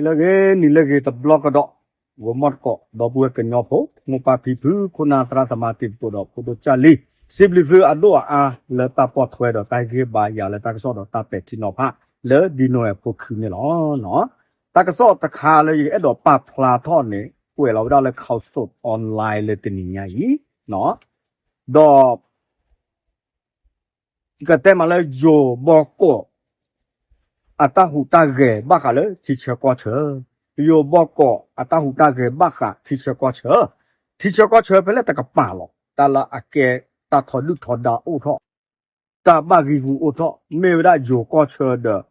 လၢဂ့ၤ နံၤလၢဂ့ၤတဘျီကဒီး, ဂီၤမီၢ်တကိး ဒီပုၢ်ဝဲၢ်ကညီဖိ မိၢ်ပၢ်ဖံဖု ခိၣ်နၢ်သရၣ်သမါတံၤသကိးဒီးဖိဒိၣ်ကၢ်လံၤ, စံးဘျုးသုအဒိၣ်အအါလၢတၢ်ပိာ်ထွဲဒီးတၢ်ဂံၢ်ဘါယၤလၢတၢ်ကစီၣ်ဒီးတၢ်ပဲာ်ထံနီၤဖး လၢဒ်နိဝ့ဘၢၣ်ခိၣ်ခံန့ၣ်လီၤ. တၢ်ကစီၣ်တခါလၢယအဲၣ်ဒိးပာ်ဖျါထီၣ်န့ၣ် ကွဲးလီၤဝဲဒၣ်လၢ Khaosod Online လၢတနံၤညါအံၤ, ဒီး ကတဲမးလၢယိၤဘီကီး အတၢ်ဟူးတၢ်ဂဲၤဘၣ်ဃးလၢထံဆၢကီၢ်ဆၢ, ယိၤဘီကီးအတၢ်ဟူးတၢ်ဂဲၤဘၣ်ဃးထံဆၢကီၢ်ဆၢ, ထံဆၢကီၢ်ဆၢဖဲလဲၣ်တကပၤလီၤ. တၢ်လၢအကဲတၢ်ထီဒုၣ်ထီဒါအိၣ်ထီၣ်, တၢ်ဘၣ်ဂံာ်ဂူာ်အိၣ်ထီၣ် မ့ၢ်ဝဲဒၣ်ယိၤကီၢ်ဆၢဒီး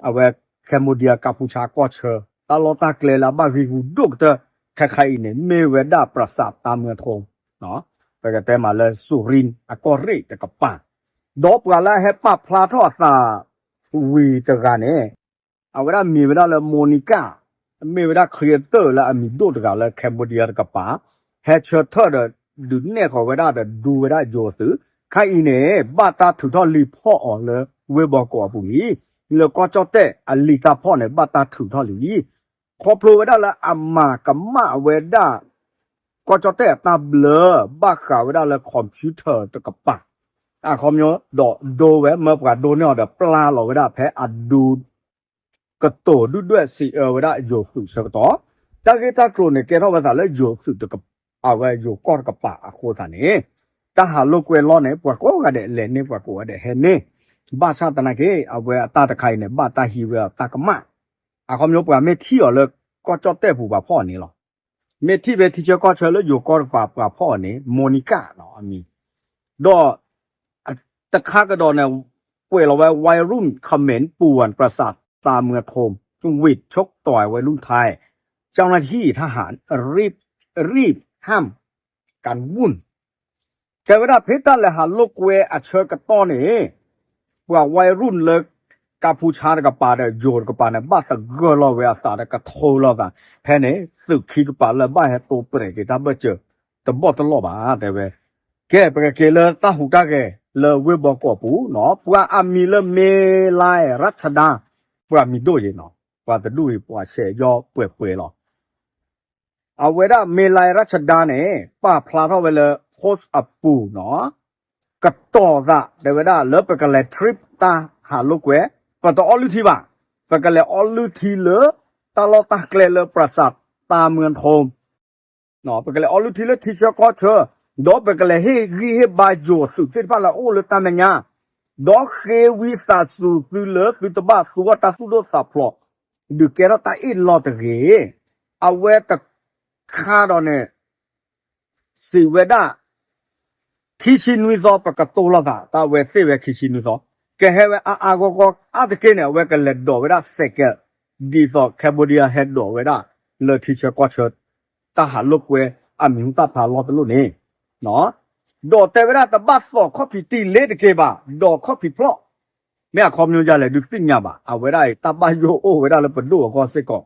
အဝဲ Cambodia ကၢ်ဖူဆါကီၢ်ဆၢ, တၢ်လီၢ်တၢ်ကျဲလၢအဘၣ်ဂံာ်ဂူာ်ဒိၣ်ကတၢၢ်ခဲခါအံၤန့ၣ် မ့ၢ်ဝဲဒၣ်ပရၢစးတၢ်မၢထိ, ပကတဲမးလၢ Surin အကီၢ်ရ့ၣ်တကပၤ, ဒီးပှၤလၢအဟဲပာ်ဖျါထီၣ်အသးဝံၤတဂၤန့ၣ် အဝဲဒၣ်မံၤဝဲဒၣ်လၢ Monica, မ့ၢ်ဝဲဒၣ် creator လၢအမံၤဒိၣ်တဂၤလၢ Cambodia တကပၤ, ဟဲဆၢထၢၣ်ဒီးဒုးနဲၣ်ဃီၤဝဲဒၣ်ဒီးဒူဝဲဒၣ်ယိၤအသုး, ခါအံၤန့ၣ် ဘၣ်တၢ်ထုးထီၣ်လံာ်ဖီၣ်အီၤလၢဝ့ၢ်ဘီကီးအပူၤလံ, လၢကီၢ်ကၠီၣ်တဲၣ်အလံာ်တၢ်ဖီၣ်န့ၣ် ဘၣ်တၢ်ထုးထီၣ်လံ, ခီဖျိဝဲဒၣ်လၢအမၤကမၣ်ဝဲဒၣ် ကီၢ်ကၠီၣ်တဲၣ်အတၢ်ဘျၢ ဘၣ်ဃးဝဲဒၣ်လၢ computer တကပၤ, အခီပညီ ဒီးဒိဝဲ မၢပှၤဒိန့ၢ်အီၤဒီးပျၢ်လီၤဝဲဒၣ်ဖဲအဒူ ကတိၤဒုၣ်ဒွဲၣ်စံးအၢဝဲဒၣ်ယိၤသုးဆၢကတီၢ်, တၢ်ဂ့ၢ်တၢ်ကျိၤန့ၣ် ကဲထီၣ်ဝဲသးလၢယိၤသုးတကပၤ, အဝဲယိၤကီၢ်တကပၤအဃိသတးန့ၣ်, တၢ်ဟးလိာ်ကွဲလီၢ်န့ၣ် ပှၤကိးဂၤဒဲးလဲၤန့ၢ်ပှၤကိးဂၤဒဲးဟဲန့ၢ်, ဘၣ်ဆၣ်သနာ်က့ အဝဲအတၢ်တခါအံၤန့ၣ် ဘၣ်တၢ်ဟံးဝဲအတၢ်ကမၣ်, အခီပညီပှၤမ့ၢ်ထံၣ်အီၤလၢကီၢ်ကၠီၣ်တဲၣ်ပူၤပှၤဖီၣ်အီၤန့ၣ်လီၤ. မ့ၢ်ထံၣ်ဖဲထံဆၢကီၢ်ဆၢလၢယိၤကီၢ်တကပၤပှၤဖီၣ်အီၤန့ၣ် Monica နီၤအမံၤ, ဒီး တခါကဒီးန့ၣ် ကွဲးလီၤဝဲ วัยรุ่นเขมรป่วนปราสาทตาเมืองโทม หวิดชกต่อยวัยรุ่นไทย เจ้าหน้าที่ทหารรีบรีบห้ามกันวุ่น တဲဝဲဒၣ်ဖဲတၢ်လဲၤဟးလိာ်ကွဲအဆၢကတီၢ်န့ၣ် ပှၤ วัยรุ่น လၢကၢ်ဖူဆါတကပၤဒီးယိၤတကပၤန့ၣ် ဘၣ်သဂၢၢ်လီၤဝဲအသးဒီးကထိလီၤသး, ဖဲန့ၣ် သုးခံကပၤလၢဘၣ်ဟဲတိပရဲၤက့ၤတၢ်ဘၢၣ်စၢၤ တဘီၣ်တလီၢ်ဘၣ် တဲဝဲ, ကဲ ပကက့ၤလၢတၢ်ဟူးတၢ်ဂဲၤလၢဝ့ၢ်ဘီကီးပူၤနီၤ, ပှၤအမံၤလၢ မ့လၢရၢ်ဆဒါ, ပှၤမံၤဒိၣ်ယဲနီၤ, ပှၤတဒူၣ်အံၤ ပှၤဆဲးယီၢ်ပှဲၤပှဲၤလီၤ. အဝဲဒၣ် မ့လၢရၢ်ဆဒါ န့ၣ် ပာ်ဖျါထီၣ်ဝဲလၢ post အပူၤနီၤ, ကတီၤသး တဲဝဲဒၣ်လၢပကလဲၤ trip တၢ်ဟးလိာ်ကွဲ, ပတအီလုၢ်ထံဘၣ်, ပကလဲၤအီလုၢ်ထံလၢ တၢ်လီၢ်တၢ်ကျဲလၢ ပရၢစးတၢ်မၢထိ ပကလဲၤအီလုၢ်ထံလၢထံဆၢကီၢ်ဆၢ, ဒီးပကလဲၤဟ့ၣ်ဂံၢ်ဟ့ၣ်ဘါယိၤသုးသ့ၣ်တဖၣ်လၢအအိၣ်လၢတၢ်မဲာ်ညါ, ဒီးဃ့ဝံသးစူၤသုလၢသုတဘၣ်သူအီၣ်တၢ်သူၣ်ဒိၣ်သးဖျိး, ဒုးကဲထီၣ်တၢ်အ့ၣ်လိာ်တဂ့ၤ, အဝဲတခါဒီးန့ၣ် စံးဝဲဒၣ် ခံဆံနွံသီ ပကတိၢ်လိာ်သး, တၢ်ဝဲသ့ၣ်ဝဲခံဆံနွံသီ, ကဟဲဝဲအါအါဂီၢ်ဂီၢ်အါတက့ၢ်န့ၣ် အဝဲကလဲၤဒိးဝဲဒၣ် စဲးကဲး, ဒ်သိး Cambodia ဟဲဒိးဝဲဒၣ် လၢထံဆၢကီၢ်ဆၢ တၢ်ဟးလိာ်ကွဲအမံၤဟူသၣ်ဖျါလီၢ်တလီၢ်န့ၣ်, ဒီးတဲဝဲဒၣ်တဘၣ်သိးခီၣ်ဖံးတံၢ်လ့တက့ၢ်ဘၣ်, ဒီးခီၣ်ဖံးဖျီၣ်, မ့ၢ်အခီပညီဒ်လဲၣ်ဒုးသ့ၣ်ညါဘၣ်, အဝဲဒၣ်အံၤ တၢ်ဘၣ်ယိၣ်အိၣ်ဝဲဒၣ်လၢပဒိၣ်အဂီၢ်စ့ၢ်ကီး,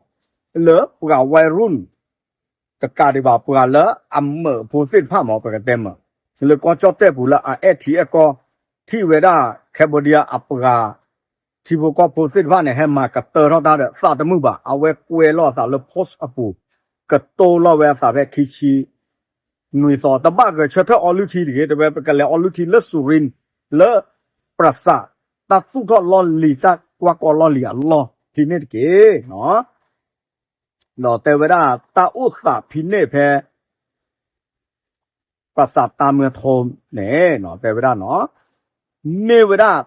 လၢပှၤ วัยรุ่น တကးဒံးဘၣ် ပှၤလၢအမုာ်ဖိသ့ၣ်တဖၣ်မ့ၢ် ပကတဲမ့ၢ်, လၢကီၢ်ကၠီၣ်တဲၣ်ပူၤလၢအအဲၣ်ထံအဲၣ်ကီၢ်, ထံၣ်ဝဲဒၣ် Cambodia အပှၤ ထံဖိကီၢ်ဖိသ့ၣ်တဖၣ်န့ၣ် ဟဲမၤကတၢၢ်ထီၣ်တၢ်ဒီးသးတမုာ်ဘၣ်, အဝဲကွဲးလီၤအသးလၢ post အပူၤ, ကတိၢ်လီၤဝဲအသးဖဲခံဆံနွံသီ, တဘၣ်ဂဲၤဆၢထၢၣ်အီလုၢ်ထံတဂ့ၤ, တဲဝဲပကလဲၤအီလုၢ်ထံလၢ Surin လၢ ပရၢစး တၢ်သူၣ်ထီၣ်လီၢ်လံၤ တၢ်ကွၢ်ကီလီၢ်လံၤအလီၢ်ဖဲန့ၣ်တက့ၢ် ဒီးတဲဝဲဒၣ် တၢ်အိၣ်သးဖဲန့ၣ်ဖဲ ပရၢစးတၢ်မၢထိန့ၣ် တဲဝဲဒၣ်နီၤ, မ့ၢ်ဝဲဒၣ်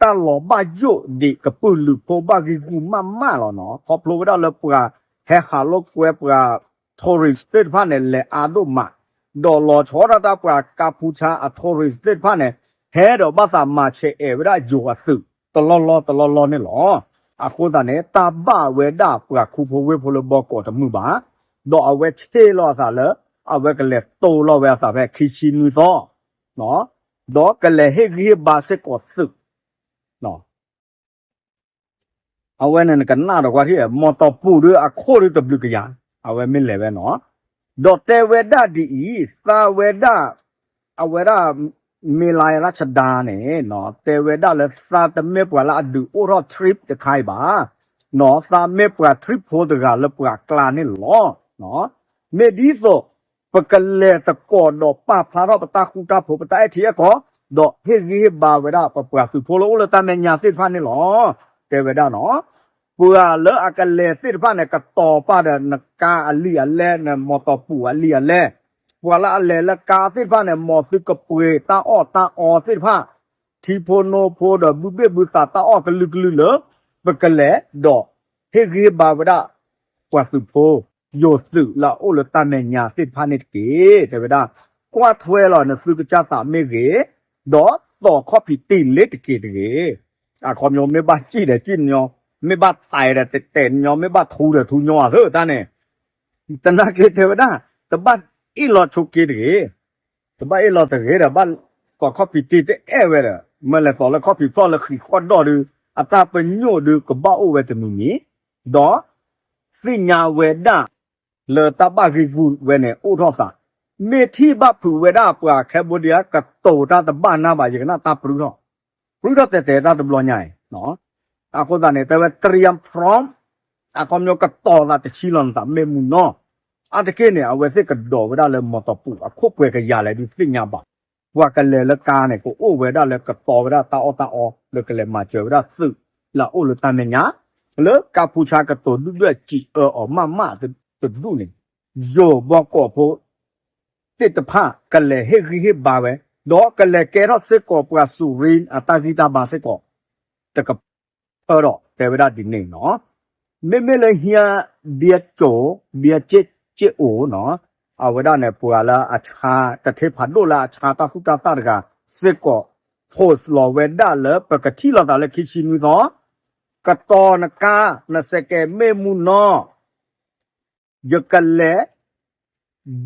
တၢ်လီၤဘၣ်ယိၣ်ဒံးကပုာ်လုးဖိဘၣ်ဂံာ်ဂူာ်မးမးလီၤနီၤ, ခီဖျိဝဲဒၣ်လၢပှၤဟဲဟးလိာ်ကွဲပှၤ tourist သ့ၣ်တဖၣ်န့ၣ် လဲၤအါဒိၣ်မး, ဒီးလီၤဆီဒၣ်တၢ်ပှၤကၢ်ဖူဆါအ tourist သ့ၣ်တဖၣ်န့ၣ် ဟဲဒီးဘၣ်သးမၤဆဲးအဲၣ်ဝဲဒၣ်ယိၤအသုး တလီၢ်လီၢ်တလီၢ်လီၢ်န့ၣ်လီၤ. အဃိသတးန့ၣ် တၢ်ဘၣ်ဝဲဒၣ်ပှၤခူဖိဝ့ၢ်ဖိလၢဘီကီးတမုာ်ဘၣ်, ဒီးအဝဲဆ့ၣ်လီၤအသးလၢ အဝဲကလဲၤတိၢ်လီၤဝဲအသးဖဲခံဆံနွံသီ, ဒီးကလဲၤဟ့ၣ်ဂံၢ်ဟ့ၣ်ဘါစ့ၢ်ကီးသုး အဝဲန့ၣ်နကနၣ်ဒီးကွၢ်ထံၣ် မီၢ်တီၢ်ပူၤဒီးအခိၣ်ဒီးတဘျုးကယၤ, အဝဲမ့ၢ်လဲၤဝဲနီၤ, ဒီးတဲဝဲဒၣ်ဒ်အံၤ, သးဝဲဒၣ်, အဝဲဒၣ် မ့လၢရၢ်ဆဒါန့ၣ် တဲဝဲဒၣ်လၢသးတမ့ၢ်ပှၤလၢအဒုးအိၣ်ထီၣ် trip တခါအံၤဘၣ်, သးမ့ၢ်ပှၤထံဖိတဂၤလၢပှၤကျါန့ၣ်လီၤ. မ့ၢ်ဒ်သိး ပကလဲၤသကိးဒီးပာ်ဖျါထီၣ်ပတၢ်ဃူတၢ်ဖိး ပတၢ်အဲၣ်ထံအဲၣ်ကီၢ် ဒီးဟ့ၣ်ဂံၢ်ဟ့ၣ်ဘါဝဲဒၣ်ပပှၤသုးဖိလၢအိၣ်လၢတၢ်မဲာ်ညါသ့ၣ်တဖၣ်န့ၣ်လီၤ. တဲဝဲဒၣ်နီၤ ပှၤလၢအကလဲၤသ့ၣ်တဖၣ်န့ၣ် ကတီၤပာ်ဒီးနကါအလံာ်အလဲၢ် နမော်တော်ပို့အလံာ်အလဲၢ်, ပှၤလၢအလဲၤလၢကါသ့ၣ်တဖၣ်န့ၣ် မ်သုကပှ့ၤတၢ်အီၣ်တၢ်အီသ့ၣ်တဖၣ် ထံဖိနိဖိဒီးဘုဘ့ၣ်ဘုသးတၢ်အီၣ်ကလုာ်ကလုာ်လၢ ပကလဲၤဒီးဟ့ၣ်ဂံၢ်ဟ့ၣ်ဘါဝဲဒၣ် ပှၤသုးဖိ ယိၤသုးလၢအအိၣ်လၢတၢ်မဲာ်ညါသ့ၣ်တဖၣ်န့ၣ်တက့ၢ်. တဲဝဲဒၣ် ကွၢ်ထွဲလီၤနသုကစၢ်သးမ့ၢ်ဂ့ၤ, ဒီးသီၣ်ခီၣ်ဖံးတံၢ်လ့ၤတက့ၢ်တဂ့ၤ. အခီပညီမ့ၢ်ဘၣ်စံၣ်ဒီးစံၣ်ညီ, မ့ၢ်ဘၣ်တဲာ်ဒီးတဲာ်ညီ, မ့ၢ်ဘၣ်ထူဒီးထူညီအသၢတၢ်န့ၣ် တနာ်က့တဲဝဲဒၣ် တဘၣ်အ့ၣ်လီၤဆိးက့တဂ့ၤ, တဘၣ်အ့ၣ်လီၤတဂ့ၤဒီး ဘၣ်သီၣ်ခီၣ်ဖံးတံၢ်တအဲၣ်ဝဲဒီး မ့ၢ်လဲၤသီၣ်လၢခီၣ်ဖံးဖျီၣ်လၢဃံးဃီၣ်ဒီၣ်ဒုး အတၢ်ပညိၣ်ဒုးကဘၣ်အိၣ်ဝဲတမံၤမံၤ, ဒီးသ့ၣ်ညါဝဲဒၣ် လၢတၢ်ဘၣ်ဂံၢ်ဂူာ်ဝဲန့ၣ်အိၣ်ထီၣ်သး, မ့ၢ်ထံၣ်ဘၣ်ဖုးဝဲဒၣ်ပှၤ Cambodia ကတိၤတၢ်တဘၣ်နၢ်ဘၣ် ယကနၣ်တၢ်ပြူထီၣ်, ပြူထီၣ်တဲာ်တဲာ်တၢ်တဘျီညါအံၤ အဃိသတးန့ၣ် တဲဝဲ เตรียมพร้อม အခီပညီကတီၤသးတဆံလီၤနသးမ့ၢ်မုၢ်နီၢ်, အါတက့ၢ်န့ၣ် အဝဲသ့ၣ်ကဒိးဝဲဒၣ်လၢ မော်တော်ပို့ အခိၣ်ပှဲၤကယၤလဲၣ်ဒုးသ့ၣ်ညါဘၣ်, ပှၤကလဲၤလၢကါန့ၣ် ကအိၣ်ဝဲဒၣ်လၢကတီၤဝဲဒၣ်တၢ်အီၣ်တၢ်အီ လၢကလဲၤမၤစၢၤဝဲဒၣ်သုး လၢအအိၣ်လၢတၢ်မဲာ်ညါ လၢကါပူၤဆါကတိၤဒုၣ်ဒွဲၣ်စံးအၢအီၤမးမးတဒူၣ်န့ၣ်, ယိၤဘီကီာ်ဖိ သ့ၣ်တဖၣ်ကလဲၤဟ့ၣ်ဂံၢ်ဟ့ၣ်ဘါဝဲ, ဒီးကလဲၤကဲထီၣ်စ့ၢ်ကီးပှၤစူၤရ့အတၢ်ဂံၢ်တၢ်ဘါစ့ၢ်ကီး တကဖၢဒီး တဲဝဲဒၣ်ဒ်န့ၣ်နီၤ. မ့မ့ၢ်လၢဟံၣ်ဘီကၠိ, ဘီကၠိအိၣ်နီၤ, အဝဲဒၣ်န့ၣ် ပှၤလၢအဆါ တထ့ဖးဒိၣ်လၢအဆါတၢ်သူၣ်တၢ်သၣ်တဂၤစ့ၢ်ကီး post လီၤဝဲဒၣ်လၢပကထံၣ်လိာ်သးလၢခံဆံနွံသီ, ကတီၤနကါ နစဲးကဲးမ့ၢ်မုၢ်နီၢ် ယကလဲၤ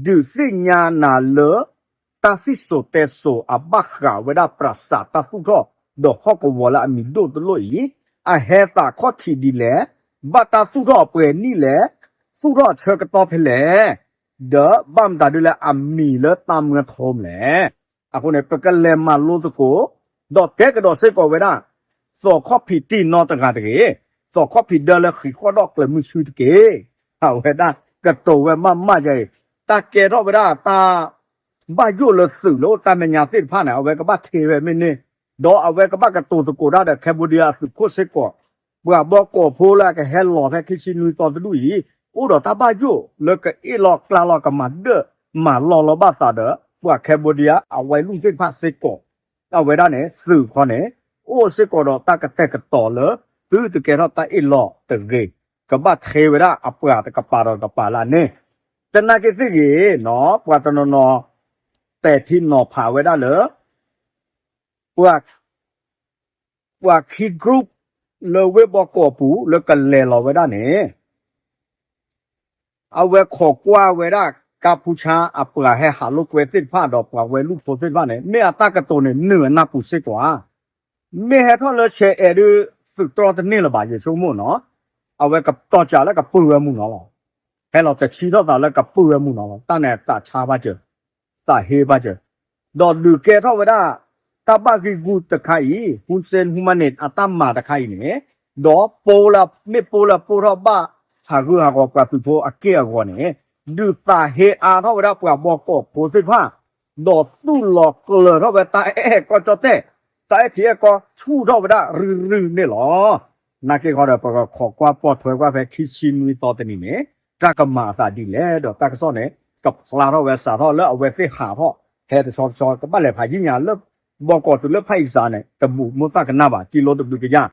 ဒုးသ့ၣ်ညါနၤလၢ တၢ်စံၣ်စိၤတဲစိၤအဘၣ်ဃးဝဲဒၣ် ပြၣ်စၣ်တၢ်သူၣ်ထီၣ် ဒီးဟီၣ်ကဝီၤလၢအမံၤဒိၣ်တလိၣ်အံၤ အဟဲသးခီၣ်ထံးဒ်လဲၣ်, ဘၣ်တၢ်သူၣ်ထီၣ်အပှဲၤနံၣ်လဲၣ်, သူၣ်ထီၣ်အဆၢကတီၢ်ဖဲလဲၣ်, ဒီးဘၣ်မတၤဒ်လဲၣ်အမံၤလၢတၢ်မၢထိမလဲၣ်. အဃိန့ၣ် ပကလဲၤမၤလိသကိး ဒီးကဲကဒီးစ့ၢ်ကီးဝဲဒၣ် သီၣ်ခီၣ်ဖံးတံၢ်နီတဂၤတဂ့ၤ, သီၣ်ခီၣ်ဖံးဒၢလၢဃံးဃီၣ်ဒီၣ်ကျၢၤမုဆူတက့ၢ်. အဝဲဒၣ်ကတိၤဝဲမးမးယဲအံၤ, တၢ်ကဲထီၣ်ဝဲဒၣ်တၢ် ဘၣ်ယိၣ်လၢသုးလၢအိၣ်တၢ်မဲာ်ညါသ့ၣ်တဖၣ်န့ၣ် အဝဲကဘၣ်ထဲးဝဲမ့ၢ်န့ၢ်, ဒီးအဝဲကဘၣ်ကတိၤသကိးတၢ်ဒီး Cambodia အသုးခိၣ်စ့ၢ်ကီး, ပှၤဘီကီာ်ဖိလၢအကဟဲလီၤဖဲခံဆံနွံသီတဒူၣ်အံၤ အိၣ်ဒီးတၢ်ဘၣ်ယိၣ်လၢကအိၣ်လီၤကျါလီၤကမၤဒၢၣ်မၤလီၤလီၤဘၣ်သးဒီး ပှၤ Cambodia အဝဲလူၢ်သ့ၣ်တဖၣ်စ့ၢ်ကီး, အဝဲဒၣ်န့ၣ် သုးခီန့ၣ် အိၣ်စ့ၢ်ကီးဒီးတၢ်ကတဲာ်ကတီၤလၢ သုတကဲထီၣ်တၢ်အ့ၣ်လိာ်တဂ့ၤ, ကဘၣ်ထဲးဝဲဒၣ်အပှၤတကပၤဒီးတကပၤလၢအန့ၣ်, တနာ်က့သ့ၣ်ဂ့ၤနီၤ ပှၤတနီၤနီၤ ပဲာ်ထံနီၤဖးဝဲဒၣ်လၢ ပှၤ ပှၤခံ group လၢဝ့ၢ်ဘီကီာ်ပူၤလၢကလဲၤလီၤဝဲဒၣ်န့ၣ် အဝဲခိးကွၢ်ဝဲဒၣ် ကါဖူဆါအပှၤဟဲဟးလိာ်ကွဲသ့ၣ်တဖၣ်ဒီးပှၤဝဲလူၢ်ဖိသ့ၣ်တဖၣ်န့ၣ် မ့ၢ်အတၢ်ကတိၤန့ၣ် နုာ်အနၢ်ပူၤစ့ၢ်ကီးဧါ, မ့ၢ်ဟဲထီၣ်လၢဆဲးအဲၣ်ဒုး သုးတြီတန့ၢ်လၢၤဘၣ် ယဆိကမိၣ်နီၤ, အဝဲကတီၤစးလၢကပုၢ်ဝဲမုၢ်နီၤလီၤ, ဟဲလီၤတဆံထီၣ်သးလၢကပုၢ်ဝဲမုၢ်နီၤလီၤ, တၢ်န့ၣ်သးဆါဘၣ်စၢၤ သးဟ့ဘၣ်စၢၤ, ဒီးဒုးကဲထီၣ်ဝဲဒၣ် တၢ်ဘၣ်ဂံၢ်ဂူာ်တခါအံၤ ဟူစ့ၣ်ဟူမၤန့ၣ် အတၢ်မၤတခါအံၤန့ၣ်, ဒီးပိလၢ မ့ၢ်ပိလၢပိထီၣ်ဘၣ်ဟးဂူာ်ဟးဂီၤပှၤသုးဖိအက့ၢ်အဂီၤန့ၣ်, ဒုးသးဟ့အါထီၣ်ဝဲဒၣ်ပှၤဘီကီာ်ဖိသ့ၣ်တဖၣ်, ဒီးသူၣ်လီၤကျၢၤထီၣ်ဝဲတၢ်အဲၣ်ကီၢ်ကၠီၣ်တဲၣ်, တၢ်အဲၣ်ထံအဲၣ်ကီၢ်ဆူၣ်ထီၣ်ဝဲဒၣ်ရုၢ်ရုၢ်န့ၣ်လီၤ. နာ်က့ဃီဒီး ပကခိးကွၢ်ပိာ်ထွဲကွၢ်ဖဲခံဆံနွံသီတနံၤန့ၣ် တၢ်ကမၤအသးဒ်လဲၣ်ဒီးတၢ်ကစီၣ်န့ၣ် ကဖျါထီၣ်ဝဲစးထီၣ်လၢအဝဲသ့ၣ်ဟးထီၣ် ဟဲတဆီတဆီ ကဘၣ်လဲၤဖးယံာ်ညါလၢ ဘီကီာ်တုၤလၢဖးအံၤစးန့ၣ် တဘူးမိၢ်သၣ်ကနၣ်ဘၣ် ကံလိတဘျုးကယၢ်,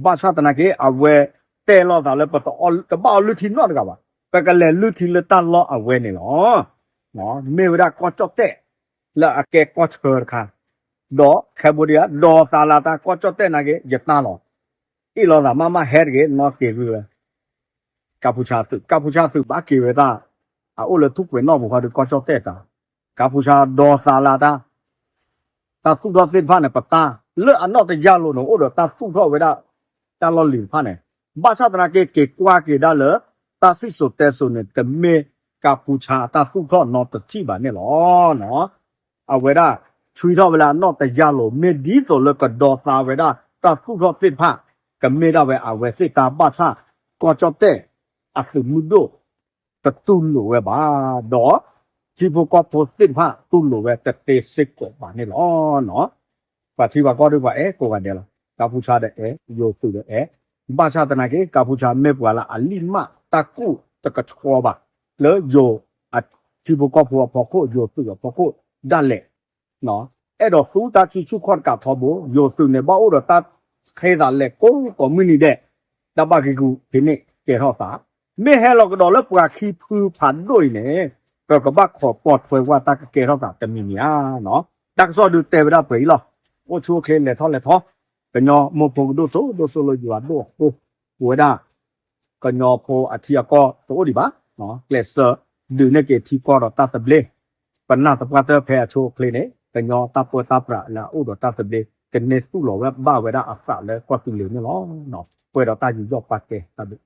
ဘၣ်ဆၣ်သနာ်က့ အဝဲတဲလိာ်သးလၢပတအီၣ် တဘၣ်အီၣ်လုၢ်ထံနီတဂၤဘၣ်, ပကလဲၤလုၢ်ထံလၢတၢ်လီၢ်အဝဲန့ၣ်လီၤ. မ့ၢ်ဝဲဒၣ်ကီၢ်ကၠီၣ်တဲၣ် လၢအကဲကီၢ်ဆၢတခါ, ဒီး Cambodia ဒီးသးလၢတၢ်ကီၢ်ကၠီၣ်တဲၣ်နာ်က့ ယတၢ်လီၤ အ့ၣ်လိာ်သးမးမးဟဲတဂ့ၤ နီၢ်က့ၤဂုာ်ဝဲ, ကါဖူဆါသုး ကါဖူဆါသုးဘၣ်က့ၤဝဲတၢ်, အအိၣ်လၢထူၣ်ပှဲၤနီၣ်ပူၤဃီဒီးကီၢ်ကၠီၣ်တဲၣ်တၢ်, ကါဖူဆါဒီးသးလၢတၢ်, တၢ်သူၣ်ထီၣ်သ့ၣ်တဖၣ်န့ၣ် ပတၢ်လၢအနီၣ်တယၢ်လိၤန့ၣ် အိၣ်ဒီးတၢ်သူၣ်ထီၣ်ဝဲဒၣ် တၢ်လီၢ်လံၤတဖၣ်န့ၣ်, ဘၣ်ဆၣ်သနာ်က့ က့ၤကွၢ်က့ၤဒၣ်လၢ တၢ်စံၣ်စိၤတဲစိၤန့ၣ် တမ့ၢ်ကါဖူဆါအတၢ်သူၣ်ထီၣ်နီတထံၣ်ဘၣ်န့ၣ်လီၤ. အဝဲဒၣ် ဆွံထီၣ်ဝဲလၢအနီၣ်တယၢ်လိၤ မ့ၢ်ဒ်သိးလၢကဒီသါဝဲဒၣ် တၢ်သူၣ်ထီၣ်သ့ၣ်တဖၣ် ကမ့ၢ်ဒၣ်ဝဲအဝဲသ့ၣ်တၢ်ဘၣ်ဆၣ် ကီၢ်ကၠီၣ်တဲၣ်အသုးမုၢ်ဒိၣ် တတူၢ်လိာ်ဝဲဘၣ်, ဒီးထံဖိကီၢ်ဖိသ့ၣ်တဖၣ်တူၢ်လိာ်ဝဲတသ့စ့ၢ်ကီးဘၣ်န့ၣ်လီၤ. ပှၤထံပှၤကီၢ်ဒီးပှၤအဲၣ်ကိးဂၤဒဲးလီၤ. ကၢ်ဖူဆါဒီးအဲၣ်, ယိၤသုးဒီးအဲၣ်, ဘၣ်ဆၣ်သနာ်က့ ကၢ်ဖူဆါမ့ၢ်ပှၤလၢအလံၣ်မၣ်တၢ်ကူၣ်တကဆှီဘၣ် လၢယိၤ ထံဖိကီၢ်ဖိအဖီခိၣ် ယိၤသုးအဖီခိၣ်ဒၣ်လဲာ် အဲၣ်ဒိးသူတၢ်စုဆူၣ်ခီၣ်တကးထီဘိ ယိၤသုးန့ၣ် ဘၣ်အိၣ်ဒီးတၢ်ဃ့သးလဲၤကိးကိးမုၢ်နံၤဒဲး, တၢ်ဘၣ်က့ၤကူးဖဲန့ၣ်ကဲထီၣ်သး, မ့ၢ်ဟဲလီၤကဒီးလၢပှၤခံဖုဖးဒိၣ်အံၤန့ၣ် ပကဘၣ်ခိးပိာ်ထွဲဝဲတၢ်ကကဲထီၣ်သးတမံၤမံၤဧါ. တၢ်ကစီၣ်ဒုးတဲဝဲဒၣ်ပှဲၤအံၤလီၤ. အိၣ်ဆူၣ်အိၣ်ချ့လဲၤထီၣ်လဲၤထီ, ကညီမိၢ်ဖိကဒိၣ်စိဒိၣ်စိလၢယွၤဒိၣ်အဃိ, ပဝဲဒၣ် ကညီဖိအထံအကီၢ်တအိၣ်ဒံးဘၣ်, ကျဲးစၢးဒုးနဲၣ်က့ၤထံကီၢ်ဒီးတၢ်သဘျ့, ပနာ်သပှၢ်တၢၢ်ဖဲအဆိအချ့န့ၣ် ကညီတၢ်ပၢတၢ်ပြးလၢအအိၣ်ဒီးတၢ်သဘျ့ ကန့ၢ်သူၣ်လီၤဝဲဘၣ်ဝဲဒၣ်အသးလၢကီၢ်သူလ့ၤန့ၣ်လီၤ. ပှဲၤဒီးတၢ်ယူးယီၣ်ပာ်ကဲတၢ်ဘျုး